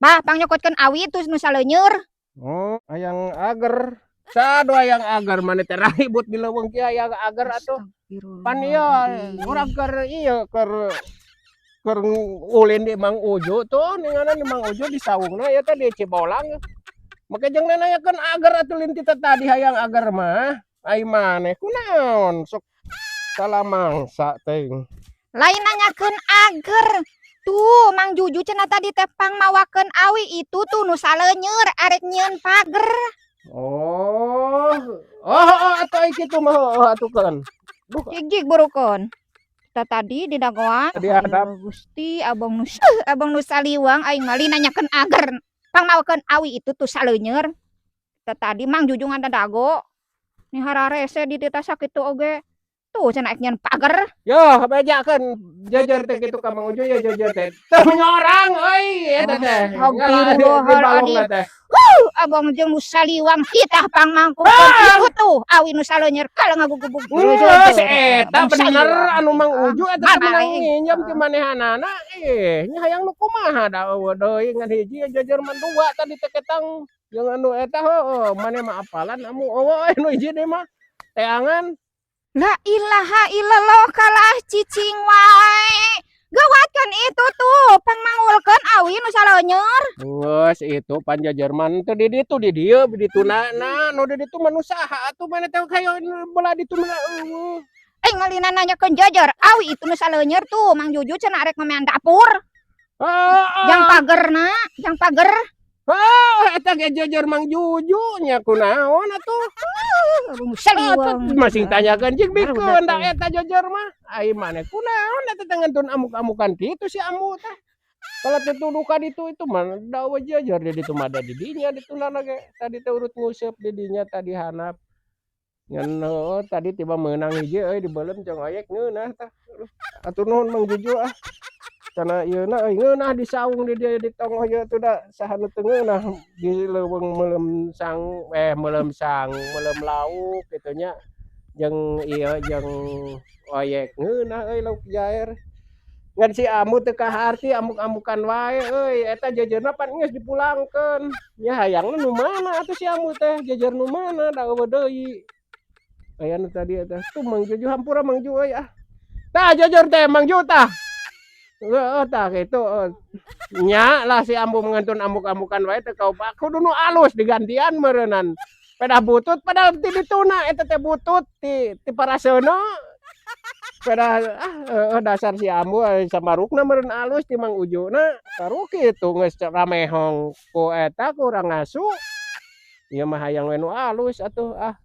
Bah, pangnyokokeun awi tuh nu saleuneur. Oh, hayang ager. Sadu hayang ager maneh teh ribut di leuweung kieu hayang ager atuh. Pan ieu urang keur ieu keur keur ulin di Mang Uju tuh, ninganan di Mang Uju di saungna ieu teh di Cibolang. Make jeung nanyakeun ager atuh lin ti tadi hayang ager mah. Ai maneh kunaon sok salah mangsa teuing. Lain nanyakeun ager. Tuh, Mang Juju cenah tadi teh pang mawakeun awi itu tuh nu saleuneur arek nyieun pager. Oh, oh, atuh ai kitu mah heueuh atuh keun. Duh, Jig-jig burukeun. Kita tadi di dagoan. Di hadap. Gusti, abang nu saliwang aing mah nanyakeun ager. Pang mawakeun awi itu tuh saleuneur. Kita tadi Mang Juju ngadadago. Ni hararese di tita sakitu oge. Tuh cenah arek nyieun pager. Yo, bejakeun jejer teh kitu ka Mang Uju ya jejer teh. Teu nyorang euy eta teh. Astagfirullahaladzim. Teh. Abang jeung nu saliwang titah pangmangkukeun itu tuh awi nu saleuneur kalau ngagugubug. Geus eta bener anu Mang Uju eta teh menang nginjem ti manehanana, eh nya hayang nu kumaha da eueuh deui ngan hiji jejer mah dua tadi teh ketang jeung anu eta heueuh maneh mah apalan amu eueuh euy nu hiji deui mah teangan. La ilaha illallah, kalah cicing wae. Gawatkan itu tuh pangmangulkeun awi nu saleuneur. Geus itu pan jejer mah teu di ditu di dieu di ditu na nu di ditu mah nu saha atuh maneh teh hayo belah ditu mah eueuh. Eh, ngalina nanyakeun jejer awi itu nu saleuneur tuh Mang Juju cenah arek ngomean dapur. Heeh. Jang pagerna, jang pager. Oh, eta ge jejer Mang Juju nya kunaon atuh. Nu saliwang. Masing tanyakeun cik bikeun da Barudak teh. Eta jejer mah. Ai maneh kunaon eta teh ngentun amuk-amukan kitu si Ambu teh. Kalau teu ka ditu itu mah da eueuh jejer di ditu mah da di dinya ditundana ge. Tadi teh urut nguseup di dinya tadi handap. Ngan heueuh tadi tiba meunang hiji euy dibeuleum jeung oyek ngeunah tah. Hatur nuhun Mang Juju ah. Kana ieuna euy ngeunah di saung di dieu di tonggoh ieu tuh da saha nu teu ngeunah di leuweung meuleum sang eh meuleum sangu meuleum lauk kitu nya jeung ieu jeung oyek ngeunah euy lauk jair. Ngan si Ambu teu kaharti amuk-amukan wae euy eta jejerna pan geus dipulangkeun. Nya hayangna nu mana atuh si Ambu teh jejer nu mana da eueuh deui. Aya nu tadi eta tuh Mang Juju hampura Mang Ju euy ah. Tah jejer teh Mang Ju tah. Heeh tah kitu nya lah si Ambu ngantun amuk-amukan wae teu kaopak kudu nu alus digantian meureunan. Pedah butut padahal ti dituna eta teh butut ti ti paraseuna. Pedah ah heueuh dasar si Ambu samarukna meureun alus ti Mang Ujuna baru kitu geus ramehong ku eta ku urang ngasu. Ieu mah hayang we nu alus atuh ah.